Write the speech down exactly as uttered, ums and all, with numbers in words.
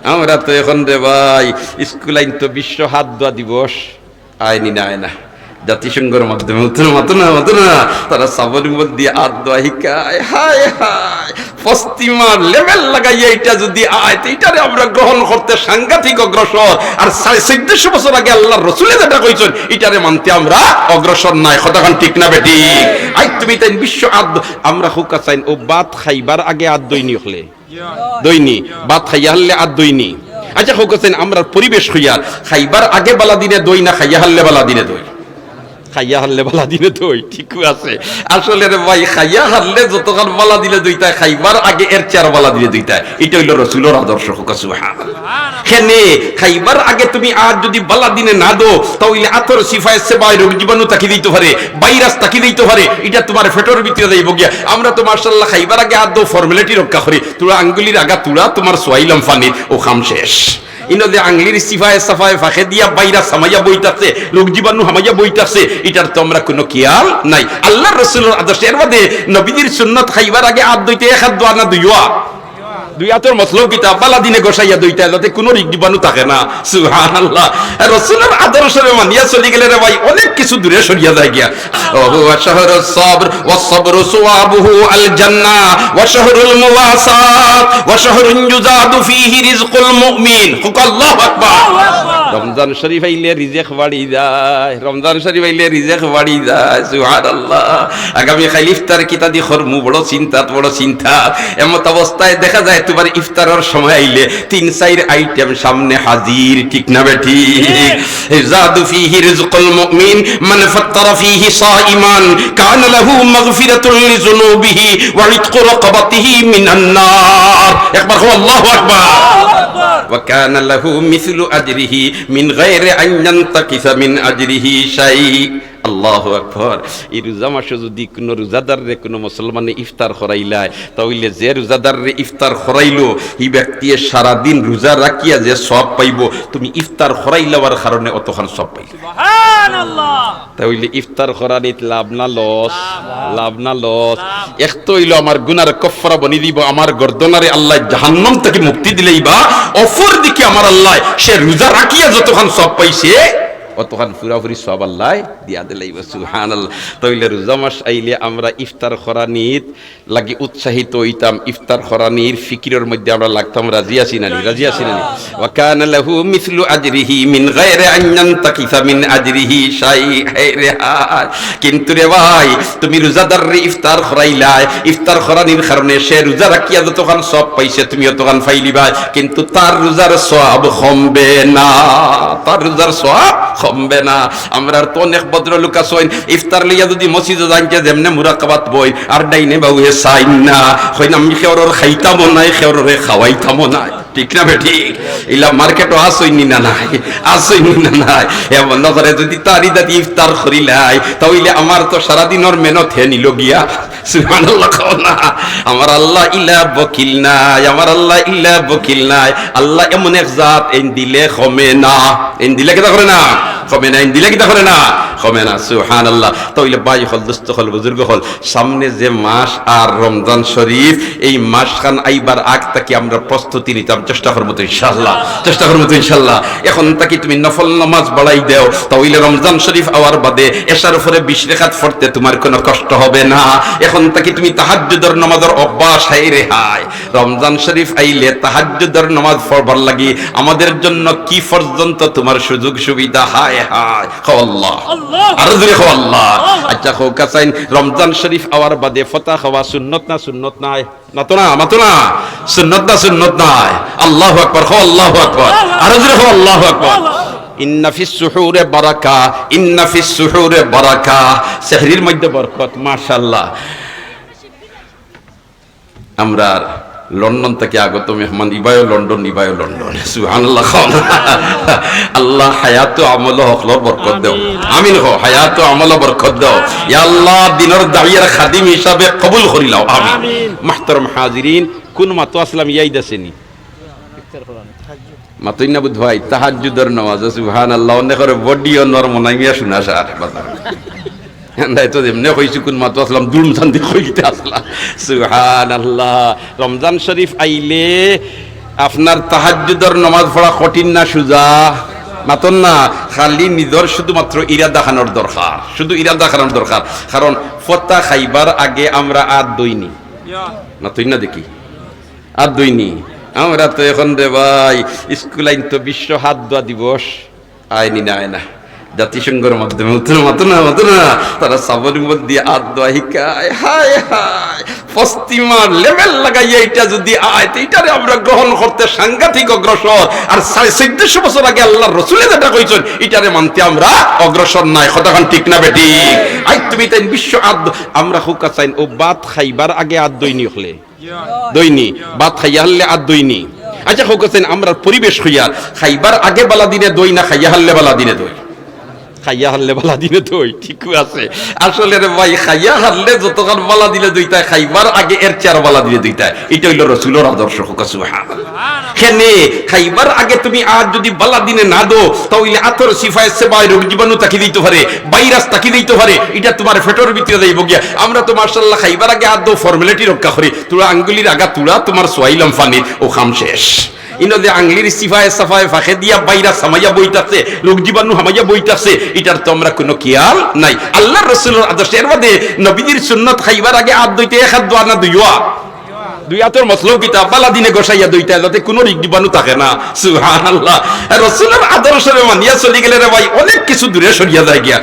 আমরা তো এখন রে ভাই, স্কুল আইন তো বিশ্ব হাত ধোয়া দিবস, আয় নি না, আয় না, জাতিসংঘর মাধ্যমে, মাতো না, মাতো না, মাতো না। তারা সাবন উবন দিয়া হাত ধোয়া হিকায়। হায় হায়, পশ্চিমা লেবেল লাগাইয়া ইটা যুদি আয়, তে ইটারে আমরা গ্রহণ করতে সাংঘাতিক অগ্রসর। আর সাড়ে চৌদ্দশো বছর আগে আল্লার রসুলে যেটা কইছইন, ইটারে মানতে আমরা অগ্রসর নায়। কথাখান ঠিক না বেঠিক? আইজ তুমি তাইন বিশ্ব আত, আমরা কউক্কা চাইন, অউ ভাত খাইবার আগে আত ধইনি অকলে? ধইনি। ভাত খাইয়া হারলে আত ধইনি। আইচ্ছা, কউক্কা চাইন, আমরার পরিবেশ কইয়ার, খাইবার আগে ভালা দিনে ধই না খাইয়া হারলে ভালা দিনে ধই? খাইয়া হারলে ভালা দিনে ধই, ঠিকউ আছে। আসলে রে ভাই, খাইয়া হারলে যতখান ভালা দিনে ধইতায়, খাইবার আগে এর চেয়ে আরো ভালা দিনে ধইতায়। ইটা অইলো রসুলর আদর্শ, কউক্কা সুবহানাল্লাহ। কেনে, খাইবার আগে তুমি আত যুদি ভালা দিনে না ধও, তা অইলে আতর সিফায়ে সাবায় রোগ জীবাণু থাকি যাইতো পারে, ভাইরাস থাকি যাইতো পারে, ইটা তুমার পেটর ভিতরে যাইবো গিয়া। আমরা তো মাশাআল্লাহ খাইবার আগে আত ধও, ফর্মালিটি রক্ষা করি, তুরা আঙ্গুলির আগা তুরা তুমার সোয়াইলাম পানিত, অউ কাম শেষ। ইনো যে আঙ্গুলির সিফায়ে সাবায় ফাঁকে দিয়া ভাইরাস হামাইয়া বই থাকছে, রোগ জীবাণু হামাইয়া বই থাকছে, ইটার তো আমরা কুনু খিয়াল নাই। আল্লার রসুলর আদর্শ, এর বাদে নবীজির সুন্নত খাইবার আগে আত ধইতে এক আত ধোয়া না দুইও আত? দুই আতর মতলব কিতা? ভালা দিনে ঘষাইয়া ধইতা, যাতে কুনু রোগ জীবাণু থাকে না। সুবহানাল্লাহ। রসুলর আদর্শরে মানিয়া চলি গেলে রে ভাই, অনেক কিছু দূরে সরিয়া যায় গিয়া। وهو شهر الصبر والصبر ثوابه الجنة وشهر المواساة وشهر يزاد فيه رزق المؤمن. কউক্কা আল্লাহু আকবার। রমজান শরীফ আইলে রিজেক বাড়ি যায়, রমজান শরীফ আইলে রিজেক বাড়ি যায়। সুবহানাল্লাহ। আগামী কাইল ইফতার কিতা দি করমু, বড় চিন্তাত, বড় চিন্তাত। এমত অবস্থায় দেখা যায় তুমার ইফতারর সময় আইলে তিন চাইর আইটেম সামনে হাজির, ঠিক না বেঠিক? يزاد فيه رزق المؤمن من فطر فيه صائما كان له مغفرة لذنوبه وعتق رقبته من النار. একবার কও আল্লাহু আকবার। وكان له مثل أجره من غير أن ينتقص من أجره شيء. আল্লাহু আকবার। ই রোজা মাসো যুদি কুনু রোজাদাররে কুনু মুসলমানে ইফতার করাইলায়, তা অইলে যে রোজাদাররে ইফতার করাইলো, ই ব্যক্তিয়ে সারাদিন রোজা রাখিয়া যে সওয়াব পাইবো, তুমি ইফতার করাইলাওয়ার কারণে অতখান সওয়াব পাইলে। সুবহানাল্লাহ। তা অইলে ইফতার করানিত লাভ না লস? লাভ না লস? এক তো অইলো আমার গুনার কফফারা বনি দিবো, আমার গর্দনারে আল্লায় জাহান্নাম থাকি মুক্তি দিলাইবা, অপর দিকে আমার আল্লায় সে রোজা রাখিয়া যতখান সওয়াব পাইছে, অতখান পুরাপুরি সওয়াব আল্লায় দিয়া দিলাইবা। সুবহানাল্লাহ। তা অইলে রোজা মাস আইলে আমরা ইফতার করানিত লাগি উৎসাহিত অইতাম, ইফতার করানির ফিকিরর মধ্যে আমরা লাগতাম, রাজি আছি না নি? রাজি আছি না নি? وكان له مثل أجره من غير أن ينتقص من أجره شيء. হায় রে হায়। কিন্তু রে ভাই, তুমি রোজাদাররে ইফতার করাইলায়, ইফতার করানির কারণে সে রোজা রাখিয়া যতখান সওয়াব পাইছে, তুমি অতখান পাইলিবায়, কিন্তু তার রোজার সওয়াব কমবে না, তার রোজার সওয়াব কমবে না। আমরার তো অনেক ভদ্রলোক আছইন, ইফতার লইয়া যুদি মসজিদো যাইন, যেমনে মুরাকাবাত বইন, আর ডাইনে বাউয়ে চাইন না, কইন, "আমি কেউরর খাইতামও নায়, কেউররে খাওয়াইতামও নায়।" ঠিক না বেঠিক? ইলা মার্কেটো আছইন নি না নাই? আছইন নি না নাই? এমন করে যুদি তারি দাদি ইফতার করিলায়, তা অইলে আমার তো সারাদিনর মেহনত হে নিলো গিয়া। সুবহানাল্লাহ কও না। আমার আল্লাহ ইলা বকিল নায়, আমার আল্লাহ ইলা বকিল নায়। আল্লাহ এমন এক জাত, এইন দিলে কমে না। এইন দিলে কিতা করে না? কমে না। এইন দিলে কিতা করে না? কমে না। সুবহানাল্লাহ। তা অইলে ভাই অকল, দোস্ত অকল, বুজুর্গ অকল, সামনে যে মাস আর রমজান শরীফ, এই মাসখান আইবার আগ থাকি আমরা প্রস্তুতি নিতাম, চেষ্টা করমু তো ইনশাআল্লাহ, চেষ্টা করমু তো ইনশাআল্লাহ। এখন থাকি তুমি নফল নামাজ বাড়াই দেও, তা অইলে রমজান শরীফ আওয়ার বাদে এশার পরে বিশ রেকাত পড়তে তুমার কুনু কষ্ট হবে না। এখন থাকি তুমি তাহাজ্জুদর নামাজর অভ্যাস, হায় রে হায়, রমজান শরীফ আইলে তাহাজ্জুদর নামাজ পড়বার লাগি আমাদের জন্য কি পর্যন্ত তুমার সুযোগ সুবিধা, হায় হায়। কও আল্লাহ। আল্লাহ। আরো জোরে কও আল্লাহ। আল্লাহ। আইচ্ছা, কউক্কা চাইন, রমজান শরীফ আওয়ার বাদে ফতা খাওয়া সুন্নত না সুন্নত নায়? মাতো না, মাতো না। সুন্নত না সুন্নত নায়? আল্লাহু আকবার, কও আল্লাহু আকবার। আল্লাহু আকবার। আরো জোরে কও আল্লাহু আকবার। আল্লাহু আকবার। إن في السحور بركة، إن في السحور بركة। সেহরির মধ্যে বরকত, মাশাআল্লাহ। আমরার লন্ডন থাকি আগত মেহমান, ইবায়ও লন্ডন, ইবায়ও লন্ডন। সুবহানাল্লাহ কও না। আল্লাহ হায়াত ও আমল হকলর বরকত দেও। আমিন। আমিন কও, হায়াত ও আমল বরকত দেও। ইয়া আল্লাহ, দিনর দায়ী আর খাদিম হিসাবে কবুল করিলাও। আমিন। আমিন। মুহতারাম হাজিরিন, কুন মাতো আছলাম ইয়াদ আছে নি? মাতইন না বুধ ভাই, তাহাজ্জুদর নামাজ, সুবহানাল্লাহ, অনেকর বডিও নরম নাই মিয়া, শুনা সার বাজার। এন্দাই তো যেমনে কইছি কুন মাতো আছলাম, দুম শান্তি কইতে আছলাম। সুবহানাল্লাহ। রমজান শরীফ আইলে আপনার তাহাজ্জুদর নামাজ পড়া কঠিন না সুজা? মাতইন না, খালি নিজর শুধুমাত্র ইরাদা খানোর দরকার, শুধু ইরাদা খানোর দরকার। কারণ ফতা খাইবার আগে আমরা আত ধইনি, মাতইন না দেখি, আত ধইনি। আমরা তো এখন রে ভাই, স্কুল আইন তো বিশ্ব হাত ধোয়া দিবস, আয়নি না, আয় না। জাতিসংঘর মাধ্যমে উত্তর মাতো না, মাতো না। তারা সাবন মধ্যে আত ধোয়া হিকায়। হায় হায়, পশ্চিমা লেবেল লাগাইয়া ইটা যদি আয়, তো ইটারে আমরা গ্রহণ করতে সাংঘাতিক অগ্রসর। আর সাড়ে চোদ্দশো বছর আগে আল্লাহর রসুলে যেটা কইছইন, ইটারে মানতে আমরা অগ্রসর নাই। কথাখান ঠিক না বেটি? আই তুমি তাই বিশ্ব আত ধো-, আমরা হুকা চাইন, ও ভাত খাইবার আগে আত ধইনি হকলে। ধইনি, ভাত খাইয়া হারলে আত ধইনি। আচ্ছা, কউক্কা চাইন, আমরার পরিবেশ কইয়ার, খাইবার আগে বালা দিনে ধই না খাইয়া হারলে বালা দিনে ধই? খাইয়া হারলে বালা দিনে ধই, ঠিক আছে। আসলে রে ভাই, খাইয়া হারলে যতখান বালা দিনে ধইতায়, খাইবার আগে এর চেয়ে আরো বালা দিনে ধইতায়। ইটা অইলো রসুলর আদর্শ, কউক্কা সুবহানাল্লাহ। কেনে, খাইবার আগে তুমি আত যদি বালা দিনে না ধো, তা অইলে আতর সিফায়ে সাবায় রোগ জীবাণু থাকি যাইতো পারে, ভাইরাস থাকি যাইতো পারে, ইটা তুমার পেটর ভিতরে যাইবো গিয়া। আমরা তো মাশাআল্লাহ খাইবার আগে আত ধো, ফর্মালিটি রক্ষা করি, তুরা আঙ্গুলির আগা তুরা তুমার সোয়াইলাম পানিত, ও কাম শেষ। ইনো যে আঙ্গুলির সিফায়ে সাবায় ফাঁকে দিয়া ভাইরাস হামাইয়া বই থাকছে, রোগ জীবাণু হামাইয়া বই থাকছে, ইটার তো আমরা কুনু খিয়াল নাই। আল্লাহর রসুলর আদর্শ, এর বাদে নবীজির সুন্নত খাইবার আগে আত ধইতে এক আত ধোয়া না দুইও আত? দুই আতর মতলব কিতা? বালা দিনে ঘষাইয়া ধইতা, যাতে কুনু রোগ জীবাণু থাকে না। সুবহানাল্লাহ। রসুলর আদর্শরে মানিয়া চলি গেলে রে ভাই, অনেক কিছু দূরে সরিয়া যায় গিয়া।